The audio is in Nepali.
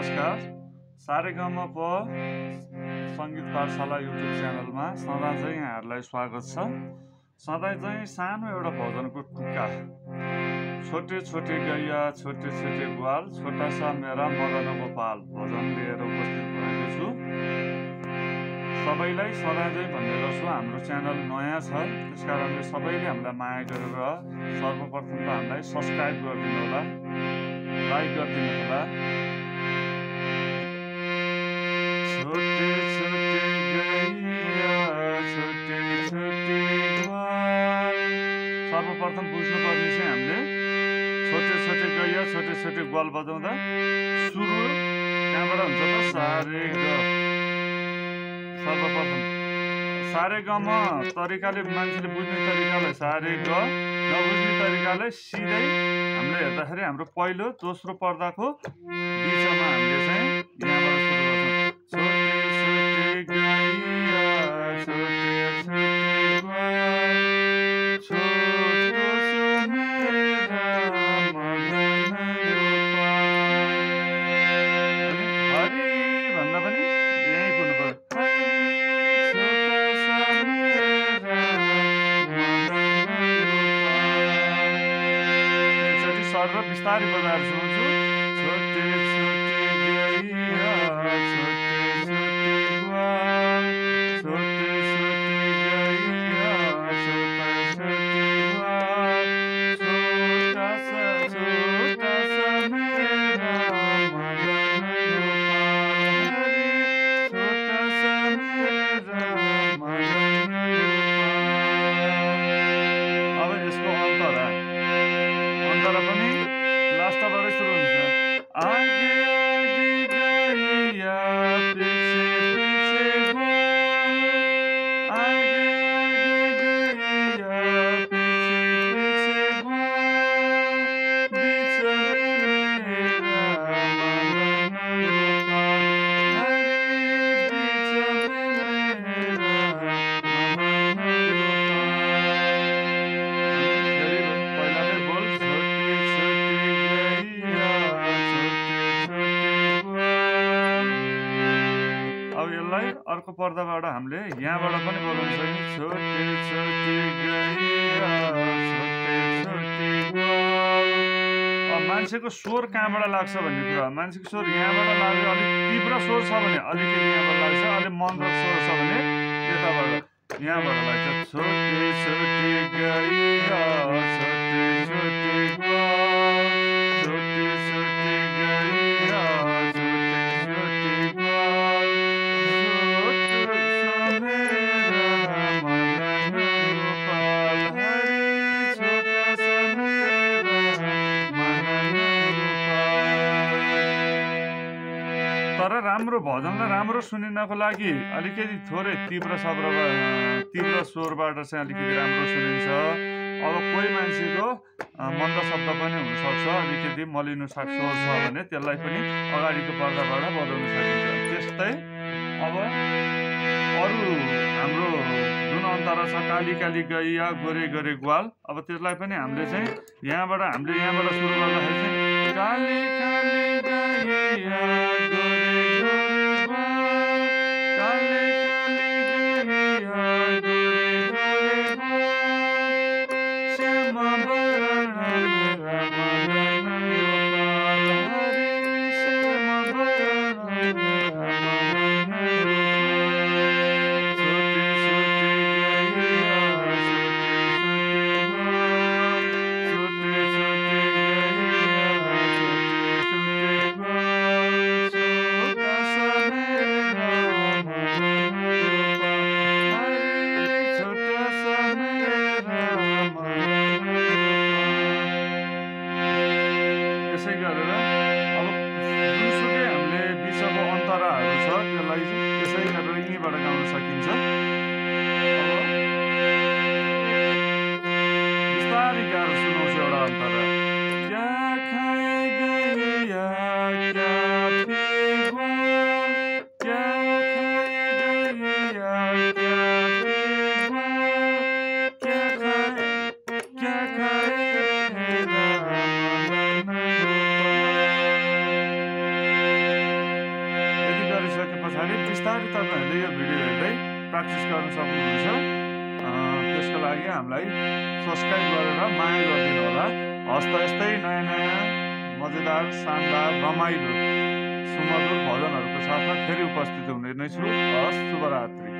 नमस्कार। सारेगामाप सङ्गीत पाठशाला युट्युब च्यानलमा सदा चाहिँ यहाँहरूलाई स्वागत छ। सधैँ चाहिँ सानो एउटा भजनको टुक्का, छोटे छोटे गैया छोटे छोटे ग्वाल, छोटा सा मेरा मदन गोपाल भजन लिएर उपस्थित भएको छु। सबैलाई सदा चाहिँ भन्ने गर्छु, हाम्रो च्यानल नयाँ छ, त्यस कारणले सबैले हामीलाई माया गरेर सर्वप्रथम त हामीलाई सब्सक्राइब गरिदिनु होला, लाइक गरिदिनु होला। छोटे छोटे गैया छोटे छोटे ग्वाल, सर्वप्रथम बुझ्नुपर्ने चाहिँ हामीले छोटे छोटे गैया छोटे छोटे ग्वाल बजाउँदा सुरु कहाँबाट हुन्छ त? सारे ग। सर्वप्रथम सारे गम तरिकाले मान्छेले बुझ्ने तरिकालाई सारे ग, नबुझ्ने तरिकाले सिधै हामीले हेर्दाखेरि हाम्रो पहिलो दोस्रो पर्दाको बिचमा हामीले चाहिँ यहाँबाट सुरु गर्छौँ। छोटे छोटे गैया छोटे छोटे ग्वाल, छोटो सो मेरा मदन गोपाल। हरि भन्दा पनि यहीँ पुग्नु पर्यो। छोटा सा मेरा मदन गोपाल। एकचोटि सर र बिस्तारै बजाएर सुनाउँछु। छोटे छोटे गैया छोटे छोटे ग्वाल, छोटे छोटे गैया छोटा छोटे ग्वाल, छोटा सा मेरा मदन गोपाल। छोटा सा मेरा मदन गोपाल। अब यसको अन्तरा पनि लास्टबाटै सुरु हुन्छ। आगे आगे गैया पीछे पीछे ग्वाल, आगे आगे गैया पीछे पीछे ग्वाल, बीच में मेरा मदन गोपाल। बीच में मेरा मदन गोपाल। छोटे छोटे गैया छोटे छोटे ग्वाल। अब यसलाई अर्को पर्दाबाट हामीले यहाँबाट पनि बजाउन सक्छौँ। छोटे छोटे गैया छोटे छोटे ग्वाल। अब मान्छेको स्वर कहाँबाट लाग्छ भन्ने कुरा, मान्छेको स्वर यहाँबाट लाग्यो, अलिक तीव्र स्वर छ भने अलिकति यहाँबाट लाग्छ, अलिक मन्द्र स्वर छ भने यताबाट यहाँबाट लाग्छ। छोटे छोटे गैया छोटे छोटे ग्वाल, छोटे छोटे गैया छोटे छोटे ग्वाल, छोटा सा मेरा मदन गोपाल। हरि छोटा सा मेरा मदन गोपाल। तर राम्रो भजनलाई राम्रो सुनिनको लागि अलिकति थोरै तीव्र स्वरबाट चाहिँ अलिकति राम्रो सुनिन्छ। अब कोही मान्छेको मन्द शब्द पनि हुनसक्छ, अलिकति मलिनो स्वर छ भने त्यसलाई पनि अगाडिको पर्दाबाट बजाउन सकिन्छ। त्यस्तै अब अरू हाम्रो जुन अन्तरा छ, काली काली गैया गोरे गोरे ग्वाल, अब त्यसलाई पनि हामीले चाहिँ यहाँबाट सुरु गर्दाखेरि चाहिँ काली काली गैया गोरे गोरे ग्वाल, काली काली गैया गोरे गोरे ग्वाल, श्याम वर्ण मेरा मदन गोपाल। हरि श्याम वर्ण मेरा मदन गोपाल। छोटे छोटे गैया छोटे छोटे ग्वाल, छोटे छोटे गैया छोटे छोटे बिस्तारै तपाईँहरूले यो भिडियो हेर्दै प्र्याक्टिस गर्न सक्नुहुनेछ। त्यसको लागि हामीलाई सब्सक्राइब गरेर माया गरिदिनु होला। हस्त यस्तै नयाँ नयाँ मजेदार शानदार रमाइलो सुमधुर भजनहरूको साथमा फेरि उपस्थित हुने नै छु। हस्, शुभरात्रि।